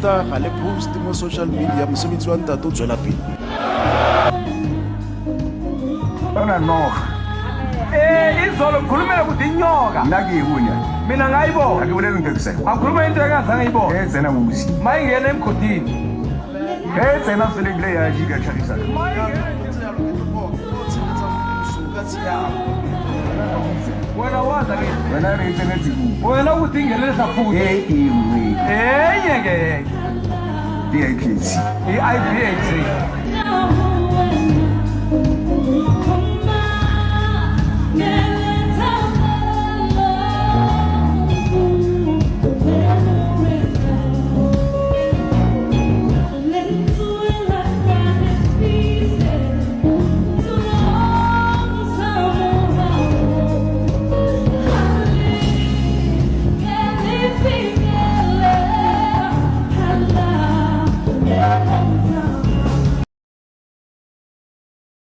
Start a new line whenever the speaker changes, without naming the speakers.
posta, ga le post mo social media, mosebetsi wa ntate o tswela pele.
Ona noga.
Eh, izolo ngikhulumela ukuthi inyoka.
Nna ke e bone.
Mina ngayibona.
Ga ke bolele ntho e ke sa e boneng.
Angikhuluma into engazange ngiyibone.
Ge e tsena mo mosing.
Mayingena emgodini.
Ge e tsena fele ebile ya jika tlhagisa.
Wena waza ke.
Wena re e tsenetse ruri.
Wena ukuthi ingenelisa futhi.
E e nngwe.
Enye ke.
Ke IPHC.
I-IPHC.